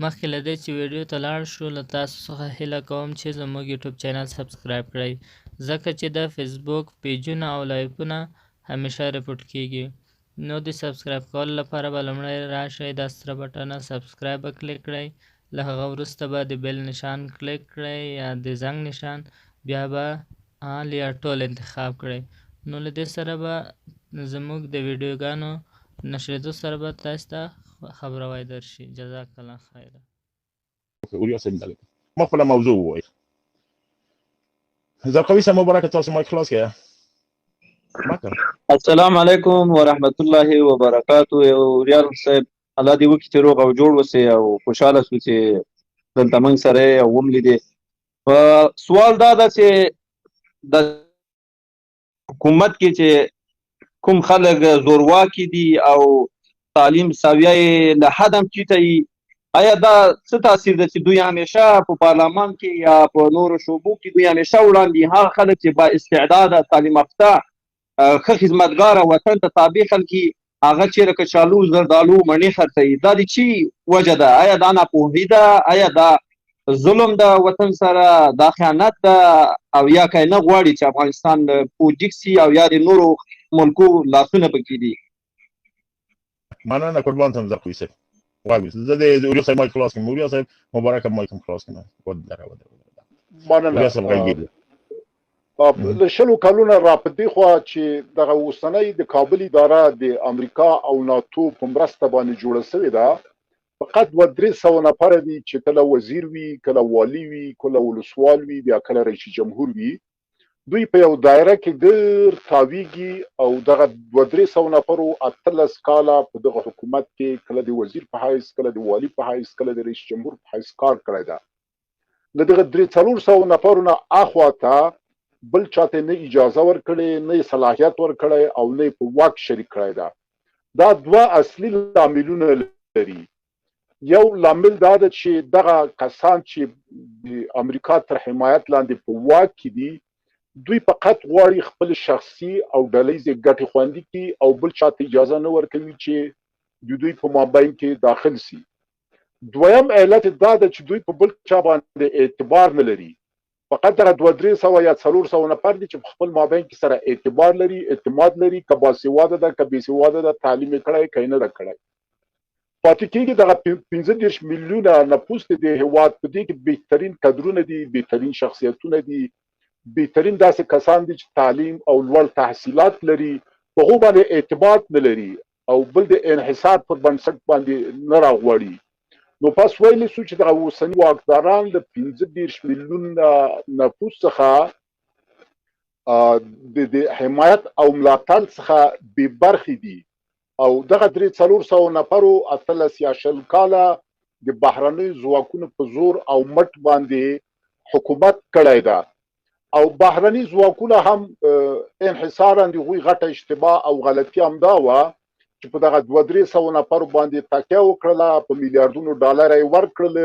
مخکې له دې چې ویډیو ته لاړ شو، له تاسو څخه هیله کوم چې زموږ یوټیوب چینل سبسکرایب کړئ، ځکه چې د فیسبوک پیجونه او لایفونه همیشه رپورټ کیږي. نو د سبسکرایب کولو لپاره به لومړی راشئ، دا سره بټنه سبسکرایب به کلیک کړئ، له هغه وروسته به د بیل نشان کلیک کړئ یا د زنګ نشان، بیا به آل یا ټول انتخاب کړئ. نو له دې سره به زموږ د ویډیوګانو نشرېدو سره به تاسو ته خبروی درشي. جزاک الله خیرا. اوریا صاحب دغه ما خپله موضوع ووایي. زرقاوي صاحب مبارک، تاسو مایک خلاص کړئ. السلام علیکم ورحمت الله وبرکاتو. ریال صاحب، الله دې وکړي چې روغ او جوړ اوسې او خوشاله شو چې دلته موږ سره او وم لیدې. سوال دا ده چې د حکومت کې چې کوم خلک زورواکي دي او تعلیم سویه یې له حد هم ټیټه وي، آیا دا څه تاثیر ده چې دوی همیشه په پارلمان کې یا په نورو شعبو کې دوی همیشه وړاندې، هغه خلک چې با استعداده، تعلیم یافته، ښه خدمتګار، وطن ته تابع خلک، هغه چیرې کچالو، زردالو، مڼې خرڅوي؟ دا د چی وجه ده؟ آیا دا ناپوهي ده؟ آیا دا ظلم ده وطن سره؟ دا خیانت ده؟ او یا که نه غواړي چې افغانستان پوجیک سي او یا د نورو ملکو لاسونه پکې دي؟ مننه، قربان تم زرقوي صاحب. غواړم زه د اوریا صاحب مایک خلاص کړم. اوریا صاحب مبارک، مایک هم خلاص کړم. ودره ودره. مننه. اوریا صاحب غږیږي. له 20 کلونو را په دې خوا چې دغه اوسنۍ د کابل اداره د امریکا او ناتو په مرسته باندې جوړه شوې ده، فقط 200-300 نفره دي چې کله وزیر وي، کله والي وي، کله ولسوال وي، بیا کله رئیس جمهور وي. دوی په یو دایره کې ډېر تاویږي او دغه 200-300 نفرو 18 کاله په دغه حکومت کې کله د وزیر په حیث، کله د والي په حیث، کله د رئیس جمهور په حیث کار کړی ده. له دغه 300-400 نفرو نه اخوا ته بل چاته نه اجازه ورکړې، نه یې صلاحیت ورکړی او نه یې په واک شریک کړی ده. دا دوه اصلي لاملونه لري. یو لامل دا ده چې دغه کسان چې د امریکا تر حمایت لاندې په واک کې دي، دوی فقط غواړي خپل شخصي او ډله ییزې ګټې خوندي کړي او بل چاته اجازه نه ورکوي چې د دوی په مابین کې داخل سي. دویم علت دا ده چې دوی په بل چا باندې اعتبار نه لري. فقط دغه 200-300 یا 400 نفر دي چې په خپل مابین کې سره اعتبار لري، اعتماد لري، که باسواده ده که بې سواده ده، تعلیم یې کړی که یې نه ده کړی. پاتې کېږي دغه 35 میلیونه نفوس د دې هېواد، په دې کې بهترین کدرونه دي، بهترین شخصیتونه دي، بهترین داسې کسان دي چې تعلیم او لوړ تحصیلات لري، په هغو باندې اعتماد نه لري او بل د انحصار پر بنسټ باندې نه راغواړي. نو پس ویلی سو چې دغه اوسني واکداران له 35 میلیونه نفوس څخه د حمایت او ملاتړ څخه بې برخې دي او دغه 300-400 نفرو 18 یا 20 کاله د بهرنیو ځواکونو په زور او مټ باندې حکومت کړی ده. او بهرني ځواکونه هم انحصارا د هغوی غټه اشتباه او غلطي هم دا وه چې په دغه 200-300 نفرو باندې تکیه وکړله، په میلیاردونو ډالر یې ورکړل،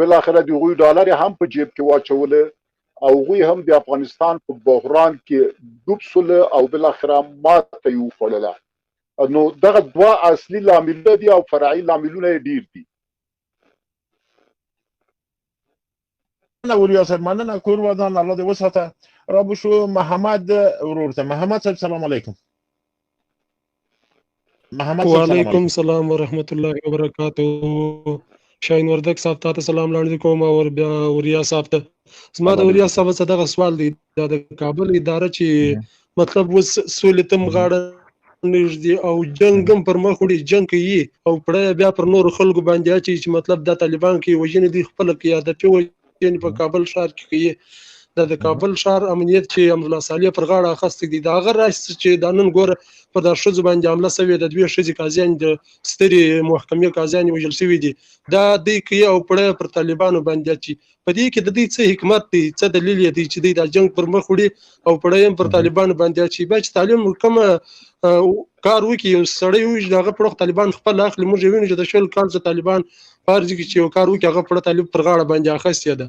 بالاخره د هغوی ډالر یې هم په جیب کې واچول او هغوی هم د افغانستان په بحران کې ډوب سول او بالاخره ماته یې وخوړله. نو دغه دوه اصلي لاملونه دي او فرعي لاملونه یې ډېر دي. مننه وریا صاحب، مننه، کور ودان، الله دې وساته. را به شو محمد ورور ته. محمد صاحب سلام علیکم. محمد صاحب سلام وعلیکم علیکم. سلام ورحمت الله وبرکاتو. شاهین وردک صاحب تاته سلام وړاندې کوم او بیا وریا صاحب ته. زما د الله دې وریا وساته. صاحب څخه دغه سوال دی، دا د کابل اداره چې مطلب اوس سولې ته هم غاړه نږدې او جنګ هم پر مخ وړي، جنګ کوي او پړه بیا پر نورو خلکو باندې اچوي چې مطلب دا طالبان کوي، وژنې دوی خپله کوي، هدفي وژنې په کابل ښار کې کوي. دا د کابل ښار امنیت چې امرالله صالح پر غاړه اخیستی دی، دا هغه راهیسې چې دا نن ګوره پر دا ښځو باندې حمله شوې ده، دوې ښځې قاضیان د سترې محکمې قاضیان وژل شوي دي، دا دوی کوي او پړه پر طالبانو باندې اچوي. په دې کې د دوی څه حکمت دی، څه دلیل یې دی چې دوی دا جنګ پر مخ وړي او پړه یې هم پر طالبانو باندې اچوي؟ بیا چې طالب کومه کار وکړي، یو سړی ووژني، هغه پړه خو طالبان خپله اخلي. موږ یې وینو چې د 20 کال څخه طالبان په هر ځای کې چې یو کار وکړي، هغه پړه طالب پر غاړه باندې اخیستې ده.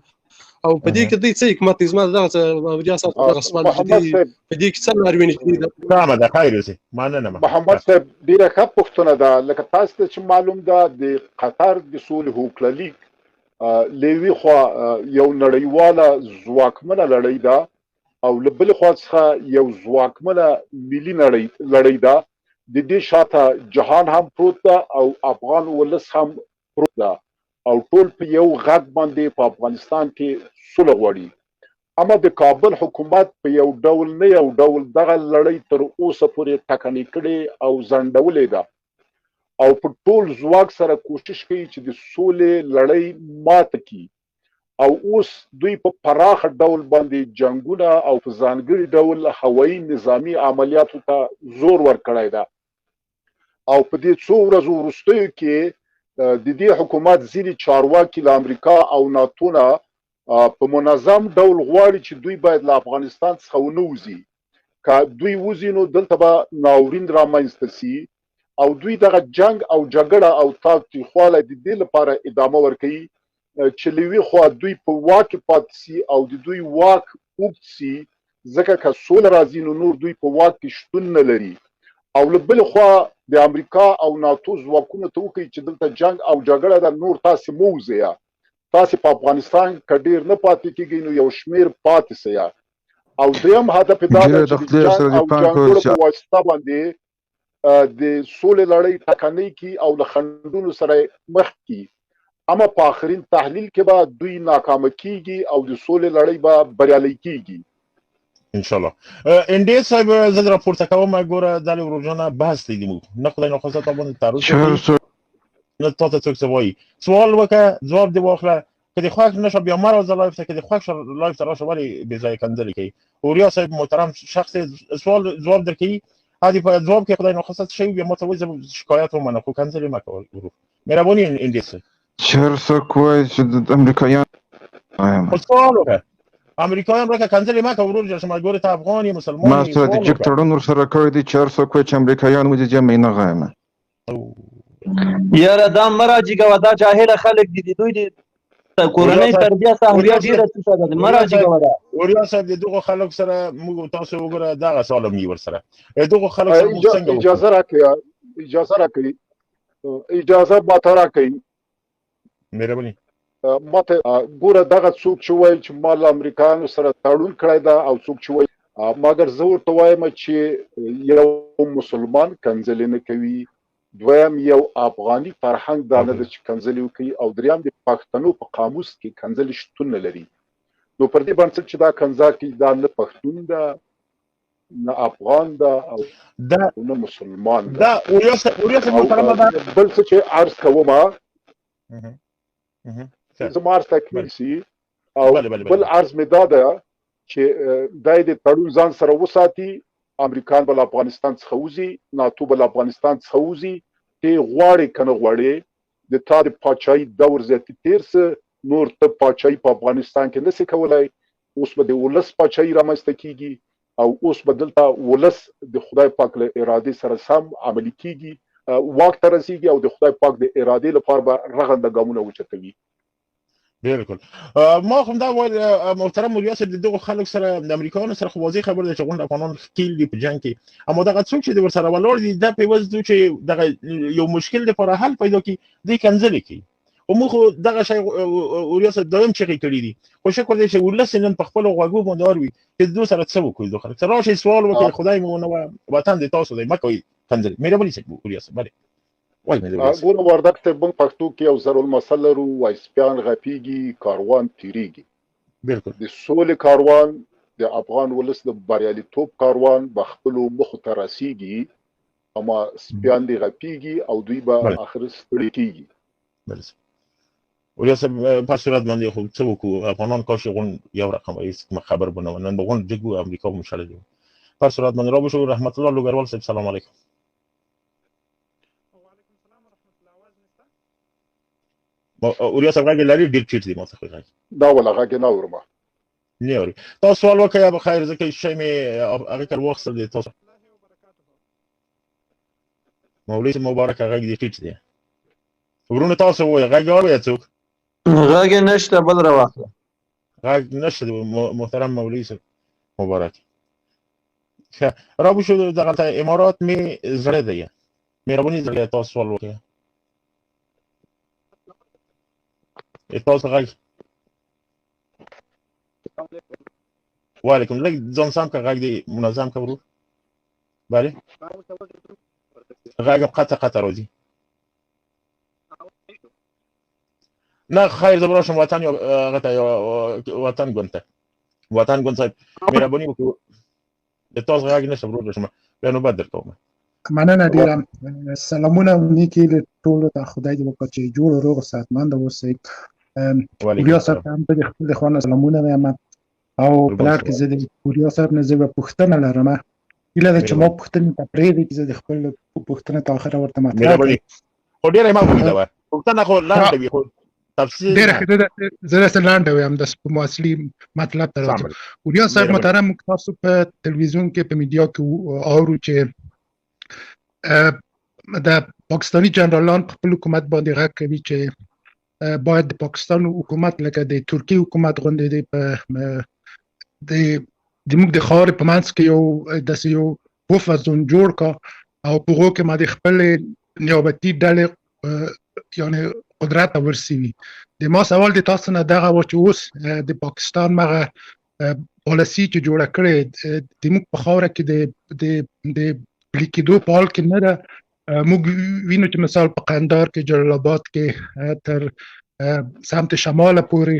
او په دې کې دوی څه حکمت دی؟ زما دغه څه ریاست دغه سوال چې محمد دی صاحب، په دې کې څه لار ویني چې دوی سمه ده، خیر اوسې، مننه. محمد صاحب، ډیره ښه پوښتنه ده. لکه تاسو ته چې معلوم ده، د قطر د سولې هوکړه لیک له یوې خوا یو نړیواله ځواکمنه لړۍ ده او له بلې خوا څخه یو ځواکمنه ملي نړۍ لړۍ ده. د دې شاته جهان هم پروت ده او افغان ولس هم پروت ده او ټول په یو غږ باندې په افغانستان کې سوله غواړي. اما د کابل حکومت په یو ډول نه یو ډول دغه لړۍ تر اوسه پورې ټکنۍ کړې او ځنډولې ده او په ټول ځواک سره کوشش کوي چې د سولې لړۍ ماته کړي. او اوس دوی په پراخه ډول باندې جنگونه او په ځانګړي ډول هوایي نظامي عملیاتو ته زور ورکړی ده. او په دې څو ورځو وروستیو کې د دې حکومت ځینې چارواکي له امریکا او ناتو نه په منظم ډول غواړي چې دوی باید له افغانستان څخه ونه وځي. که دوی وځي نو دلته به ناورین رامنځته سي او دوی دغه جنگ او جګړه او تاوتریخوالی د دې لپاره ادامه ورکوي چې له یوې خوا دوی په واک کې پاتې سي او د دوی واک اوږد سي، ځکه که سوله راځي نو نور دوی په واک کې شتون نه لري، او له بلې خوا د امریکا او ناتو ځواکونو ته وکړي چې دلته جنگ او جګړه ده، نور تاسې مه وځئ، تاسې په افغانستان که ډیر نه پاتې کېږئ نو یو شمېر پاتې سئ. او دریم هدف یې دا ده ږیره چې د د خدای جنګ سره دې او پام کوه جنګړو چې په واسطه باندې د سولې لړۍ ټکنۍ کړي او له خنډونو سره مخ کړي. اما په آخرین تحلیل کې به دوی ناکامه کیږي او د سولې لړۍ به بریالۍ کیږي. ان شاء الله. انډې صاحب، زه در پورته کوم. ګوره دلې ورور جانه، بحث دی موږ نه خدای نه خواسته تا باندې تعرض چې هر وکړي څوک نه تا ته څوک څه وایي. سوال وکړه، ځواب دې واخله. که دې خوښ نه شو بیا مه راځه live ته، که دې خوښ شو live ته راشه. ولې بې ځایه کنځلې کوي؟ اوریا صاحب محترم شخص سوال ځواب درکوي. هدي په ځواب کې خدای ناخواسته څه شی بیا ما ته وایي، زه شکایت ومنه، خو کنځلې مه کوه ورور. مهرباني انډې صاحب. چې هر څوک وایي چې د امریکایان وایم. خو سوال وکړه، امریکایان راکه، کنځلې مه کوه ورور جان. شمه ګوره، ته افغان یې، مسلمان ما یې، ستراتیژیک سوال وکړه. تړون ورسره کړی دی چې هر څوک وایي چې امریکایان وځي، زه مې نه غوایم. یاره دا مه راجیګوه، دا جاهله خلک دي، د دوی د اوریا کورنۍ صاحب، تربیه سهویه اوریا صاحب، ډیره ټیټه ده، مه اوریا صاحب، راجیګوه دا. اوریا صاحب، د دغو خلکو سره موږ تاسو وګوره دغه سوال مې ورسره، دغو خلکو سره موږ څنګه وکړو؟ اجازه راکړئ، اجازه راکړئ، اجازه ماته راکړئ. مهرباني. ماته ګوره، دغه څوک چې وایي چې ما له امریکایانو سره تړون کړی ده او څوک چې وایي، مګر زه ورته وایم چې یو مسلمان کنځلې نه کوي، دویم یو افغاني فرهنګ دا نه ده چې کنځلې وکړي، او دریم د پښتنو په قاموس کې کنځلې شتون نه لري. نو پر دې بنسټ چې دا کنځا کوي، دا نه پښتون ده، نه افغان ده او دا نه مسلمان ده. دا اوریا صاحب، اوریا صاحب او محترمه ده. بل څه چې عرض کوم، زما عرض تکمیل سي، او بله بله بل بله. عرض مې دا ده چې دی د تړون ځان سره وساتي. امریکان به له افغانستان څخه وځي، ناتو به له افغانستان څخه وځي، ته غواړې که نه غواړې د تا د پاچاهي دور زیاتي تېر سه، نور ته پاچاهي په افغانستان کې نسې کولای. اوس به د ولس پاچاهي رامنځته کیږي او اوس به دلته ولس د خدای پاک له ارادې سره سم عملي کیږي، واک ته رسیږي او د خدای پاک د ارادې لپاره به رغنده ګامونه اوچتوي. بالکل. ما هم دا ویل محترم اوریا صاحب، د دغو خلکو سره، د امریکایانو سره خو واضح خبره ده چې غونډه افغانان ښکیل دي په جنگ کې، اما دغه څوک چې د ورسره ولاړ دي، دا په عوض دوی چې دغه یو مشکل لپاره حل پیدا کړي، دوی کنځلې کوي. او موږ خو دغه شی اوریا صاحب دایم چغې کړې دي، خو شکر دی چې ولس نن په خپلو غوږو باندې اوري چې دوی سره څه وکړي. دوی خلک راشي سوال وکړي، خدای مو ونه وطن دی تاسو دی، مه کوئ کنځلې. مهرباني صاحب، اوریا صاحب، بله وای مې. ګوره وردګ ته، موږ پښتو کې یو ضرب المثل لرو، وایي سپیان غپیږي کاروان تیریږي. د سولې کاروان، د افغان ولس د بریالیتوب کاروان به خپلو موخو ته رسیږي، اما سپیان دې غپیږي او دوی به اخر ستړي کیږي. بله اوریا صاحب، په صورت باندې خو څه وکړو؟ افغانان کاش غون یو رقم هیڅ کومه خبر بونه، نن به غون جګو امریکا مشړلې وو. په صورت باندې را بشو. رحمت الله لوګروال صاحب، سلام علیکم. وعلیکم سلام ورحمت الله. اواز مې شته؟ اوریا صاحب غږ لري، ډیر ټیټ دی، ما ته خو غږ دا ولا غږ نه اورم. نه اوري. تاسو سوال وکړئ یا بخیر، ځکه شی مې هغه کار واخیستل دی تاسو. الله وبرکاته. مولوي صاحب مبارک، غږ دې ټیټ دی. ورونه تاسو وایي، غږ اوري څوک؟ غږ یې نشته، بل راواخله. غږ نشته محترم مولوي صاحب مبارک. ښه را به شو دغلته امارات مې زړه دی، مهرباني زړه تاسو سوال وکړئ. تاسو غږ. وعلیکم، لږ ځان سم که، غږ دی منظم که ورور. بله غږ قطع قطع راځي. نه خیر، زه به راشم وطن یا هغه ته، یا وطن ګوند ته. وطن ګوند صاحب مهرباني وکړو، د تاسو غږ نشته ورور، شم بیا نوبت درکوم. مننه ډیره، سلامونه او نیکي له ټولو ته، خدای دې وکړي چې جوړ او روغ صحتمند اوسئ. پوریا صاحب ته هم د خپل خوا نه سلامونه وایم، او په لړ کې زه د پوریا صاحب نه زه یوه پوښتنه لرم، هیله ده چې ما پوښتنې ته پرېږدئ چې زه د خپل پوښتنې تر اخره ورته مطرح کړم. خو ډېره یې مه اوږدوه، پوښتنه خو لنډه وي خو تفصیل ډېره ښه، زه داسې لنډه وایم، داسې په اصلي مطلب ته راځم. پوریا صاحب محترم، موږ تاسو په تلویزیون کې په میډیا کې اورو چې د پاکستاني جنرالان په خپل حکومت باندې غږ کوي چې باید د پاکستان حکومت لکه د ترکیې حکومت غوندې دی په د موږ د خاورې په منځ کې یو داسې یو بوفر زون جوړ کا او په هغو کې ما د خپلې نیابتي ډلې یعنی قدرت ته ورسوي. د ما سوال د تاسو نه دغه و چې اوس د پاکستان مغه پالیسي چې جوړه کړې د موږ په خاوره کې د د د پلي کېدو په حال کې نه ده. موږ وینو چې مثال په قندار کې، جلال آباد کې، تر سمت شمال پورې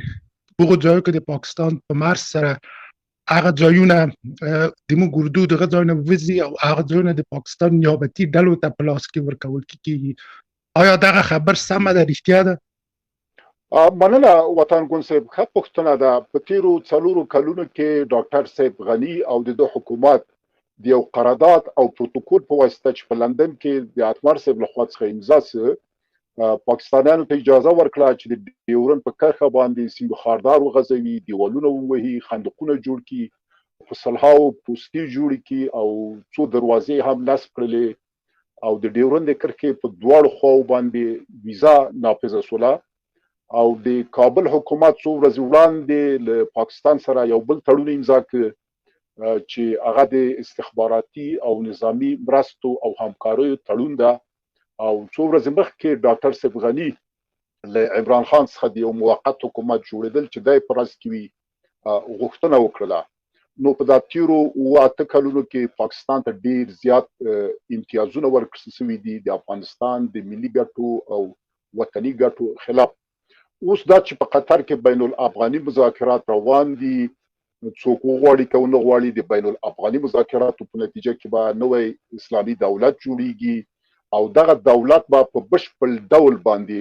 دغو ځایو کې د پاکستان په مرز سره هغه ځایونه د موږ اردو دغه ځایونه وځي او هغه ځایونه د پاکستان نیابتي ډلو ته په لاس کې ورکول کېږي. آیا دغه خبر سمه ده، رښتیا ده؟ مننه وطن ګوند صاحب، ښه پوښتنه ده. په تیرو 4 کلونو کې ډاکټر صاحب غني او د ده حکومت د یو قرارداد او پروتوکول په واسطه چې په لندن کې د اتمر صاحب له خوا څخه امضا سو، پاکستانیانو ته اجازه ورکړه چې د ډیورن په کرښه باندې سیند خاردار وغځوي، دیوالونه ووهي، خندقونه جوړ کړي، په سلهاو پوستې جوړې کړي او څو دروازې هم نصب کړلې، او د ډیورن د کرښې په دواړو خواو باندې ویزا نافذه سوله. او د کابل حکومت څو ورځې وړاندې له پاکستان سره یو بل تړون امضا کړ چې هغه د استخباراتي او نظامي مرستو او همکاریو تړون ده. او څو ورځې مخکې ډاکټر صاحب غني له عمران خان څخه د یو موقت حکومت جوړېدل چې دی په رأس کې وي غوښتنه وکړله. نو په دا تیرو 7-8 کلونو کې پاکستان ته ډیر زیات امتیازونه ورکړل شوي دي د افغانستان د ملي ګټو او وطني ګټو خلاف. اوس دا چې په قطر کې بین الافغاني مذاکرات روان دي، څوک وغواړي که ونه غواړي د بین الافغاني مذاکراتو په نتیجه کې به نوی اسلامي دولت جوړیږي او دغه دولت به په بشپړ ډول باندې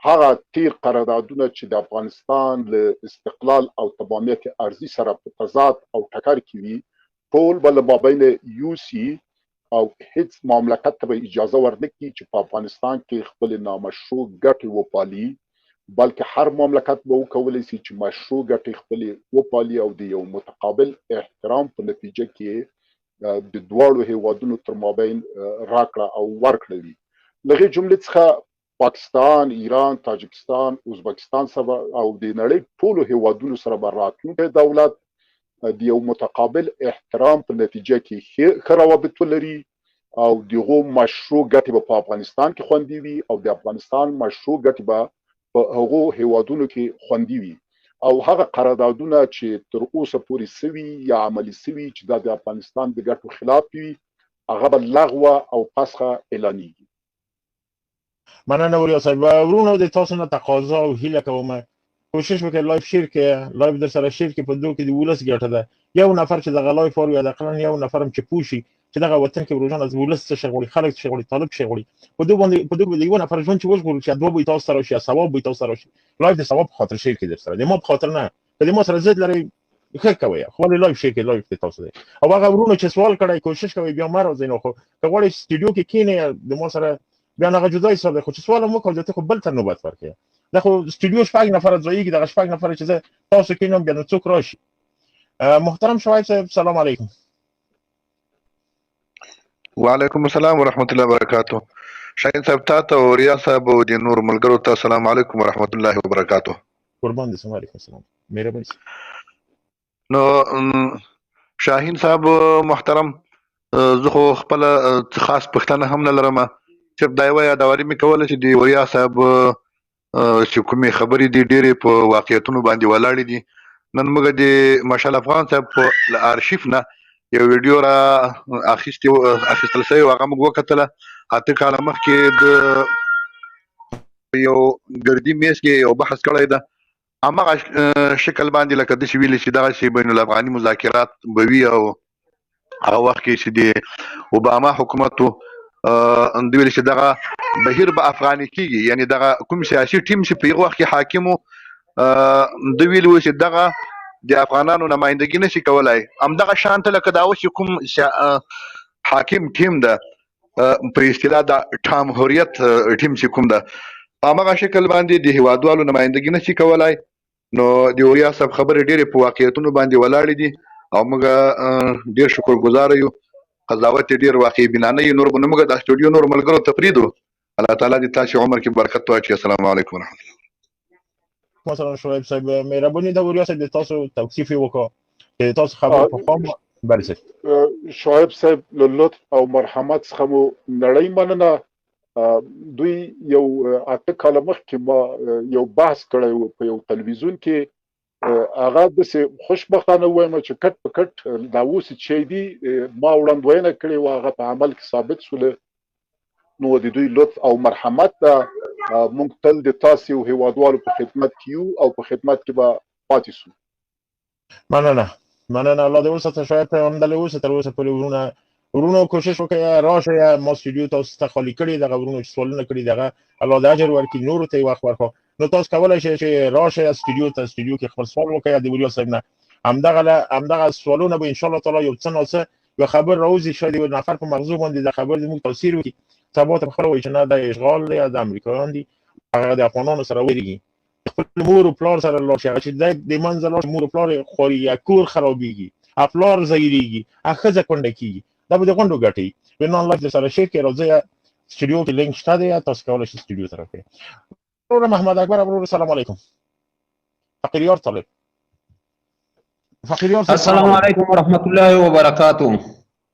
هغه تیر قراردادونه چې د افغانستان له استقلال او تمامیت ارضي سره په تضاد او ټکر کې وي ټول به له مابین یوسي او هیڅ مملکت ته به اجازه ورنکړي چې په افغانستان کې خپلې نامشروع ګټې وپالي، بلکې هر مملکت به وکولی شي چې مشروع ګټې خپلې وپالي او د یو متقابل احترام په نتیجه کې د دواړو هیوادونو تر مابین راکړه او ورکړه وي. له هغې جملې څخه پاکستان، ایران، تاجکستان، ازبکستان سره او د نړۍ ټولو هیوادونو سره به راتلونکی دولت د یو متقابل احترام په نتیجه کې ښه روابط ولري او د هغو مشروع ګټې به په افغانستان کې خوندي وي او د افغانستان مشروع ګټې به په هغو هیوادونو کې خوندي وي. او هغه قراردادونه چې تر اوسه پورې سوي یا عملي سوي چې دا د افغانستان د ګټو خلاف وي هغه به لغوه او فسخه اعلانیږي. مننه وریا صاحب. ورونو د تاسو نه تقاضا او هیله کوم، کوشش وکړئ live share کړئ، live در سره share کړئ، په دوه کې د ولس ګټه ده. یو نفر چې دغه live اوري حداقل یو نفر هم چې پوه شي چې دغه وطن کې ورور جان از ولس څه شی غواړي، خلک څه شی غواړي، طالب څه شی غواړي، په دوه باندې په دوه یو نفر ژوند چې وژغورل شي، دوه به تاسو سره شي، ثواب به تاسو سره شي. live د ثواب په خاطر share کړئ در سره، د ما په خاطر نه، که د ما سره ضد لرئ ښه کوئ، خو ولې live share کړئ، live د تاسو دی. او هغه ورونو چې سوال کړی کوشش کوئ بیا مه راځئ، نو خو که غواړئ سټډیو کې کښېنئ د ما سره بیا هغه جدا حساب دی، خو چې سوال هم وکړو ته خو بل ته نوبت ورکړئ. دا خو سټډیو 6 نفره ځایږي، دغه 6 نفره چې زه تاسو کښېنم بیا نو څوک راشي. محترم شعیب صاحب سلام علیکم. وعلیکم السلام ورحمت الله وبرکاته. شاهین صاحب تاته او ریا صاحب او د نور ملګرو ته السلام علیکم ورحمت الله وبرکاته. قربان دې سم، علیکم السلام، مهرباني. نو شاهین صاحب محترم، زه خو خپل خاص پښتنه هم نه لرم، صرف دا یوه یادوري مې کوله چې د وریا صاحب چې کومې خبرې دي ډېرې په واقعیتونو باندې ولاړې دي. نن موږ د مشال افغان صاحب په له آرشیف نه یو ویډیو را اخیستې اخیستل شوې، هغه موږ وکتله. 8 کاله مخکې د یو ګردي میز کې یو بحث کړی ده، هماغه شکل باندې لکه داسې ویلي چې دغسې بین الافغاني مذاکرات به وي. او هغه وخت کې چې د اوباما حکومت و، دوی ویل چې دغه بهیر به افغاني کیږي، یعنی دغه کوم سیاسي ټیم چې په هغه وخت کې حاکم و، دوی ویلي وو چې دغه د افغانانو نمایندګي نشي کولای. همدغه شان ته لکه دا اوس چې کوم حاکم ټیم ده، په اصطلاح د ټام حریت ټیم چې کوم ده، په هماغه شکل باندې د هیوادوالو نمایندګي نشي کولای. نو د اوریا صاحب خبرې ډېرې په واقعیتونو باندې ولاړې دي او موږ ډېر شکرګزار یو. قضاوت یې ډېر واقعي بینانه یو. نور به نو موږ د سټوډیو نور ملګرو ته پرېږدو. الله تعالی دې تاسو عمر کې برکت واچوي. السلام علیکم ورحمت الله. مثلا شعیب صاحب مهرباني، د اوریا صاحب د تاسو توصیف یې وکړو چې تاسو خبرې په خام. بله صاحب. شعیب صاحب له لطف او مرحمت څخه مو نړۍ مننه. دوی یو 8 کاله مخکې ما یو بحث کړی و په یو تلویزیون کې، هغه داسې خوشبختانه ووایم چې کټ په کټ دا اوس چې دي ما وړاندوینه کړې وه، هغه په عمل کې ثابت سوله. نو د دوی لطف او مرحمت ده، موږ تل د تاسې او هیوادوالو په خدمت کې یو او په خدمت کې به پاتې سو. مننه مننه، الله دې وساته شاید همدلې اوسه تر اوسه پورې. ورونو کوشش وکړئ راشئ، ما سټوډیو تاسو ته خالي کړې، دغه ورونو چې سوالونه کړي دغه الله د اجر ورکړي، نورو ته یې وخت ورکړو. نو تاسو کولای شئ چې راشئ سټوډیو ته، سټوډیو کې خپل سوال وکړئ د وریا صاحب نه. همدغه سوالونه به ان شاء الله تعالی یو څه نا څه یو خبر راوځي، شاید یو نفر په مغزو باندې د خبر زموږ تاثیر وکړي، سبا ته خپل وایي چې نه دا اشغال دی، دا امریکایان دي، هغه د افغانانو سره ویریږي، خپل مور او پلار سره لاړ شي، هغه چې د منځه لاړ شي مور او پلار یې خوري، یا کور خرابېږي، پلار زهیرېږي، ښځه کونډه کېږي، دا به د غونډو ګټي. بنان لایف در سره شیر کړئ، راځئ سټوډیو کې لینک شته دی، تاسو کولای شئ سټوډیو ته راکړئ. وروره محمد اکبر ورور السلام علیکم. فقیریار طالب فقیریار. السلام علیکم ورحمت الله وبرکاته.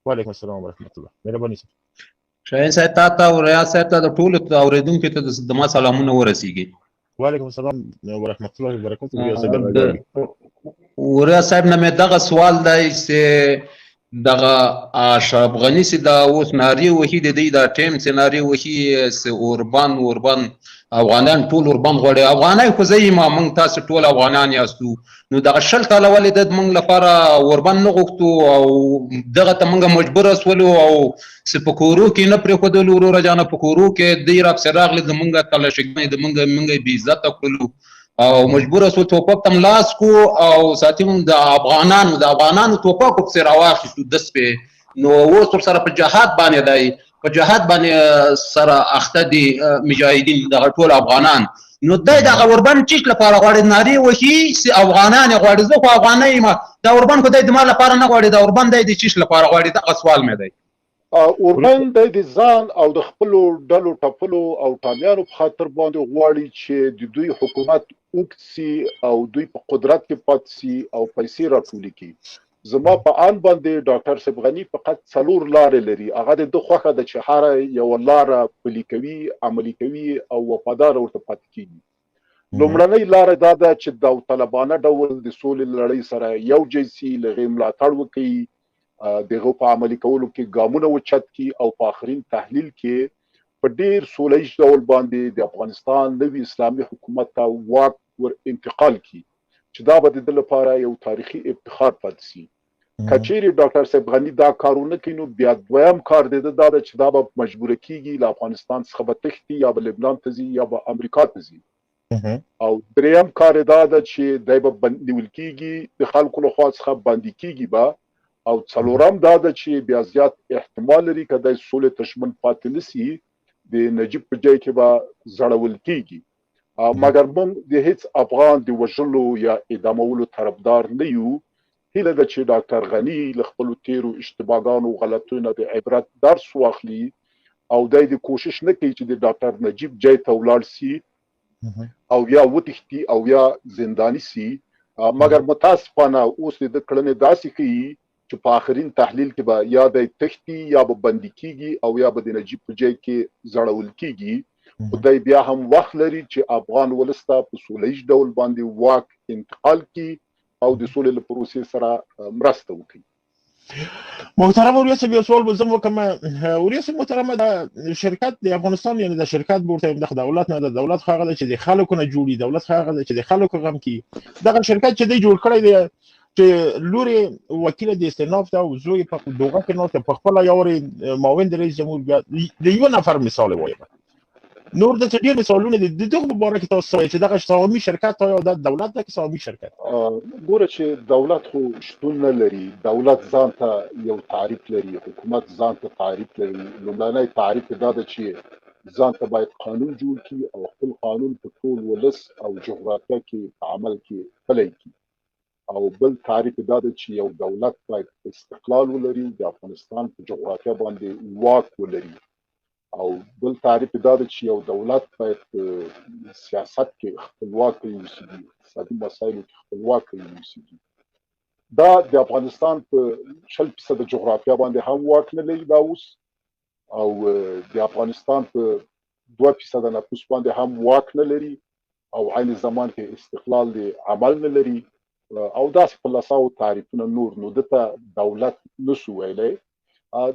وعلیکم السلام ورحمت الله. مهرباني صاحب. شاهین صاحب تا ته او ریاض صاحب ته د ټولو اورېدونکو ته د ما سلامونه ورسېږي. وعلیکم السلام ورحمت الله وبرکاته. وریا صاحب نه مې دغه سوال دی چې دغه اشرف غني چې دا اوس نارې وهي، د دوی دا ټیم چې نارې وهي چې اوربند اوربند، افغانان ټول اوربند غواړي. افغانان خو زه یم، موږ تاسو ټول افغانان یاستو، نو دغه 20 کاله ولې د موږ لپاره اوربند نه غوښتو او دغه ته موږ مجبور سولو او چې په کورو کې نه پرېښودلو؟ وروره جانه، په کورو کې دوی راپسې راغلي، زموږ تلاشګانې د موږ بې عزته کړلو او مجبور سو توپک تم لاس کو او ساتي موږ د افغانانو توپک پسې راواخیستو د سپې. نو اوس ورسره په جهاد باندې دی، په جهاد باندې سره اخته دي مجاهدین دغه ټول افغانان. نو دی دغه اوربند چیش لپاره غواړي؟ نارې وهي چې افغانان یې غواړي. زه خو افغانه یم، دا اوربند خو دی د ما لپاره نه غواړي، دا اوربند دی د چیش لپاره غواړي؟ دغه سوال مې دی. اوربند دی د ځان او د خپلو ډلو ټپلو او ټامیانو په خاطر باندې غواړي چې د دوی حکومت اوږد سي او دوی په قدرت کې پاتې سي او پیسې راټولې کړي. زما په آن باندې ډاکټر صاحب غني فقط 4 لارې لري، هغه د ده خوښه ده چې هره یوه لاره پلي کوي، عملي کوي او وفادار ورته پاتې کېږي. لومړنۍ لاره دا ده چې داوطلبانه ډول د سولې لړۍ سره یو ځای سي، له هغې ملاتړ وکړي، د هغو په عملي کولو کې ګامونه اوچت کړي او په آخرین تحلیل کې په ډېر سوله ییز ډول باندې د افغانستان نوي اسلامي حکومت ته واک ور انتقال کړي، چې دا به د ده لپاره یو تاریخي افتخار پاتې سي. که چیرې ډاکټر صاحب غني دا کار ونه کړي، نو بیا دویم کار د ده دا ده چې دا به مجبوره کیږي له افغانستان څخه به تښتي، یا به لبنان ته ځي یا به امریکا ته ځي. او دریم کار یې دا ده چې دی به نیول کیږي د خلکو له خوا څخه بندي کیږي به. او څلورم دا ده چې بیا زیات احتمال لري که دی سولې ته ژمن پاتې نه سي، د نجیب په ځای کې به ځړول کیږي. مګر موږ د هیڅ افغان د وژلو یا اعدامولو طرفدار نه یو. هیله ده چې ډاکټر غني له خپلو تیرو اشتباهګانو غلطیو نه د عبرت درس واخلي او دی د کوشش نه کوي چې د ډاکټر نجیب ځای ته ولاړ سي. او یا وتښتي او یا زنداني سي. مګر متاسفانه اوس د ده کړنې داسې ښيي چې په آخرین تحلیل کې به یا دی تښتي یا به بندي کیږي او یا به د نجیب په جای کې ځړول کیږي. خو دی بیا هم وخت لري چې افغان ولس ته په سوله ییز ډول باندې واک انتقال کړي او د سولې له پروسې سره مرسته وکړي. محترم اوریا صاحب، یو سوال به زم وکم. اوریا صاحب محترم، دا شرکت د افغانستان، یعنی دا شرکت ورته د دولت نه، د دولت هغه دی چې د خلکو نه جوړي، دولت هغه دی چې د خلکو غم کی. دغه شرکت چې دی جوړ کړی دی چې لوري وکیل د استیناف ده او زوی په دوغه کې ناست، په خپل یاوري معاون د رئیس جمهور، بیا د یو نفر مثال وایم، نور د ډېر مثالونه دي. د دغه مبارک تاسو وایي چې دغه سهامي شرکت یا د دولت د سهامي شرکت؟ ګوره چې دولت خو شتون نه لري. دولت ځان ته یو تعریف لري، حکومت ځان ته تعریف لري. لومړنی تعریف دا ده چې ځان ته باید قانون جوړ کړي او خپل قانون په ټول ولس او جغرافیا کې په عمل کې پلی کړي. او بل تعریف دا ده چې یو دولت باید استقلال ولري، د افغانستان په جغرافیا باندې واک ولري. او بل تعریف دا ده چې یو دولت باید په سیاست کې خپلواک اوسېږي، اقتصادي مسایلو کې خپلواک اوسېږي. دا د افغانستان په 20% جغرافیا باندې هم واک نه لري دا اوس، او د افغانستان په 2% نفوس باندې هم واک نه لري، او عین زمان کې استقلال د عمل نه لري، او داسې په لساو تعریفونه نور. نو دته دولت نسو ویلی.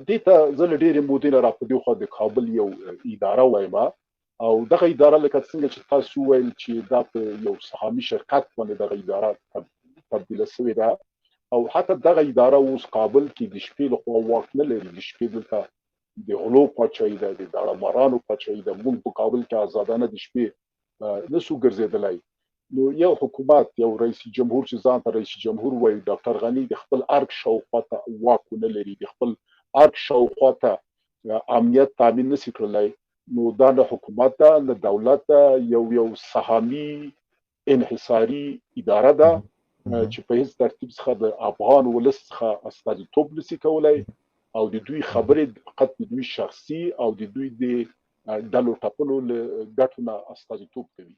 دې ته زه له ډېرې مودې نه راپدېخوا د کابل یو اداره وایم، او دغه اداره لکه څنګه چې تاسو وویل چې دا په یو سهامي شرکت باندې دغه اداره تبدیله شوې ده، او حتی دغه اداره اوس کابل کې د شپې لخوا واک نه لري. د شپې دلته د غلو پاچاهي ده، د داړه پاچاهي ده. موږ په کابل کې آزادانه د شپې نسو ګرځېدلی. نو یو حکومت، یو رئیس جمهور چې ځان ته رئیس جمهور وایي، ډاکټر غني د خپل ارګ شاوخوا ته واک ونه لري، د خپل ارګ شاوخوا ته امنیت تامین نسی کړلی. نو دا نه حکومت ده نه دولت ده، یو سهامي انحصاري اداره ده چې په هیڅ ترتیب څخه د افغان ولس څخه استازیتوب نسی کولای، او د دوی خبرې فقط د دوی شخصي او د دوی د ډلو ټپلو له ګټو نه استازیتوب کوي.